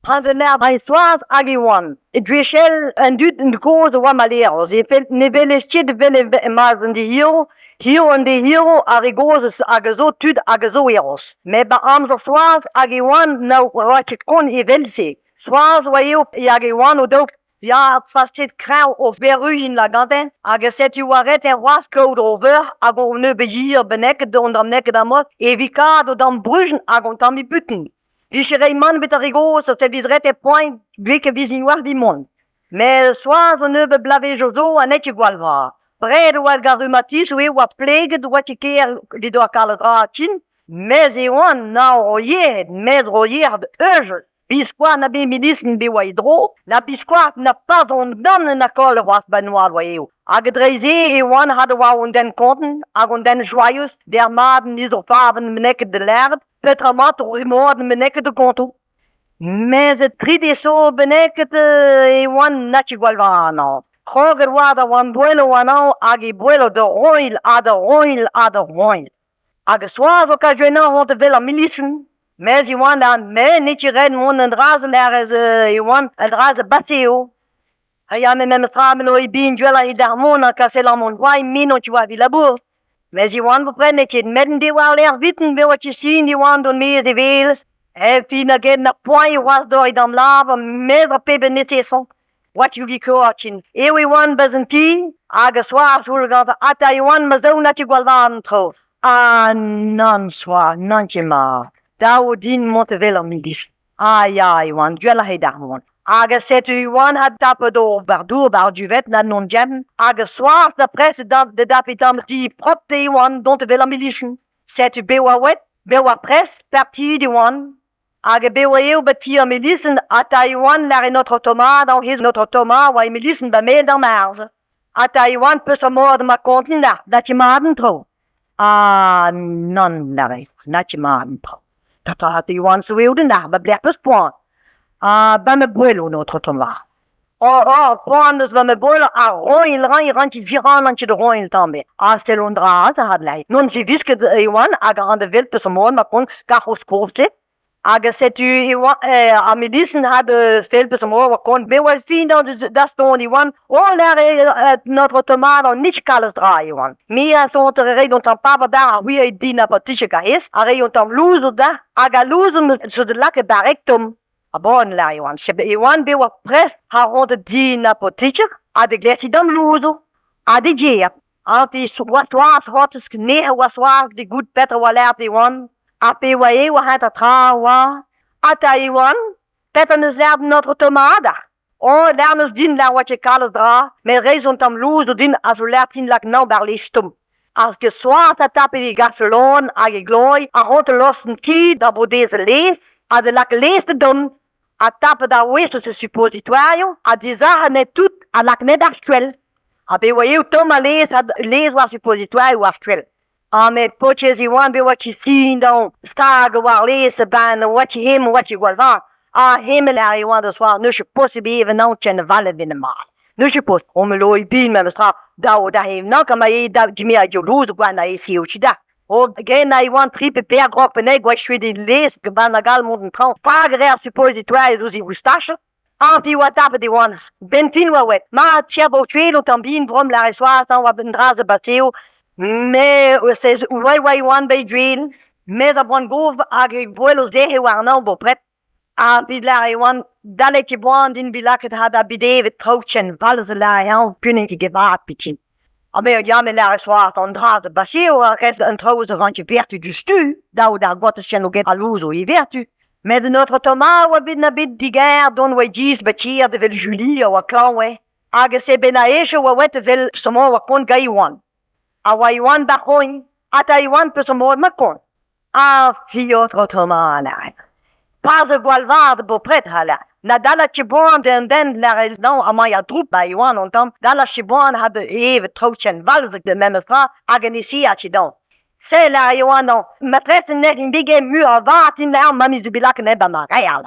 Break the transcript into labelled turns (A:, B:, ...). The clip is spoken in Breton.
A: Hanter Soaz hag e oan. E gwechall an dud kozh a oa malerus. E fell ne welez ket evel emañ an dezhiro, hir an dezhiro ar re gozh hag a zo tud hag a zo eros. Met ba amzer Soaz hag e oan na oa ket kont evel-se. Soaz oa eo hag e oan o-daou ya fastet kreñv o verruilh la ganten hag setu oa ret er c'hoazh kaout o veur hag o nebeut hir bennaket dont d'an neket amañ evit kaat o damm bruzh hag on tamm butun. Vije reiñ mann bet ar re gozh o te ret e poagn gwech e vizin war dimont. Met Soaz an nebeut bloavezhioù zo ha n'eo ket gwall vras. Bred oa gant rhumatism eo oa pleget oa ket ker he doa kalet ra tin. Mez e oan na o yec'hed, mez o yec'hed euzhus. Biskoazh na bet ministr bet oa e dro, na biskoazh na pardon nann na koll c'hoazh ba noazh oa eo. Hag dre-se e oan had oa un den kontant hag un den joaius der mat niz o faven meneket da lâret petra mat o emañ meneket da gonto. Mes tri dezo beneket e oan na ket gwall warnañ. Kroget oa da oan boello warnañ hag e boello da roiñ ha da roiñ ha da roiñ. Hag Soaz o kajennañ oant evel ar milisenn. Mes e oan da me n'eo ket ret mont an dra-se lârez e oan an dra-se bateo. Ha ya me memes tra me 'no e bin gwellañ e d'ar mont ha kaset an mont gwai me n'on ket war evit labour. Mes e oan bepred n'eo ket met en dewarlerc'h viten me oa ket sin e oan dont maez e welez. Efi na get na poagn c'hoazh d'ober d'am lavar me va pebezh netesañ. What you record Eo e oan 'barzh an ti hag a-soar soul gantañ ata e oan ma zaou na ket gwall vat an traoù. Ah nann soar, nann ket mat. Dav eo din mont evel ar milis. Ah ya e oan gwelloc'h eo d'ar mont. Hag setu e oan ha tapet ober dour 'ba ar duvet na n'on ket. Hag a-soar da prest da dapout tamm ti propte e oan dont evel ar milisoù. Setu bev a oa, bev ar prest, partiet e oan. Hag bev eo bet ti ar milisenn ha Taïwan lâret notre Thomas dans his notre Thomas oa e milisenn ba maez d'an arz. Ha Taïwan peseurt mod ma kontin da, da ket mat an traoù. Ah nann lâret, na ket mat an traoù. Ta Taïwan zo eo d'an arz, ba blec'h peus poan. Ah ba ma gwelo notre Thomas. Oh, oh, poan eus va ma gwelo ha roiñ 'rañ 'ran ket vihan ket roiñ tamm ebet. Ha sell an dra aze a lâret. N'on ket wisket e oan hag a ran da wel peseurt mod ma kont karroz kozh-se. Hag setu e oa ar medisin had sell peseurt mod oa kont. Me oa sin da son e oan. Oh, lâret notre Thomas an nij kalz dra e oan. Me a sonte re gant an papa da ar wir din a patiche gahez, a re an tamm louzoù da, hag al louzoù zo da lakaat barrek tomm. A bon, lâr Iwan. Iwan bet oa prest ha roet din apotiker ha da glask d'am louzoù ha da gêr. Anti oa soaz c'hoazh nec'h oa soaz de goût petra oa lâret Iwan. Ha pe oa eo oa hent tra oa. Ha ta Iwan, petra 'neus lâret notre Thomas da? Oh, lâr 'neus din lâr oa ket kalz dra, met reizh an tamm louzoù din a zo lâret din lak 'nañ war lez tomm. Ar ket soaz a tape e gaselon hag e gloy a rote lost ki da bodez lez ha da lak lez da dont ha tapet ar wezh eus e suppositorio ha dizarnet tout ha lak net ar skuell. Ha bet oa eo tomm a lez ha lez war suppositorio war skuell. Ha met paotr e oan bet oa ket fin dañ stag war lez ben oa ket hemañ oa ket gwall vat. Ha hemañ a oa da soar n'eus ket posubl even naon ken valet en mat. N'eus ket posubl. On me lo bin memes tra daou da he nann ma eo da me a louz gwan a esi o da. O gen a oan tri pe per grog peneg oa chuet e lez gant a gal mont en traoñ. Pag re suppositorio ouzh e voustache. Anti oa tapet e oan. Bentin oa oet. Ma tcherbo tuet o tamm bin brom lâret soaz tañ oa un dra zo bateo. Me sez oa oa oan bet gwin. Me a boan gov hag e gwelo zerre warnañ bopred. Ha 'vit lâret e oan dalet ket boan din bet lakaet ha da bet evet traoù ken valz a lâre eñ punek e vat pikin. Ha me ya me lâret soaz an dra zo bateo a rez an traoù zo ranket vertu diouzhtu daou d'ar goatesenn get al louzoù e vertu. Met an aotrou Thomas a oa bet na bet digaer dont oa giz batier evel Julie a oa klañv eo. Hag se bennaezoù a oa oet evel somañ oa kont gant Iwan. A oa Iwan b'ar c'hogn, ha ta Iwan peseurt mod ma kont. Ah, fi aotrou Thomas, lâret. Pas ur gwall vat bopred, ha lâret. Na dalc'h ket boan d'an den lâret nañ amañ ya droug ba Iwan an tamm. Dalc'h ket boan ha evet traoù ken valvek da memes tra hag en esi ket dañ. Sell a eo amañ. Matrese n'eo ket mui a vat int ma miz bet lakaet ba ma real.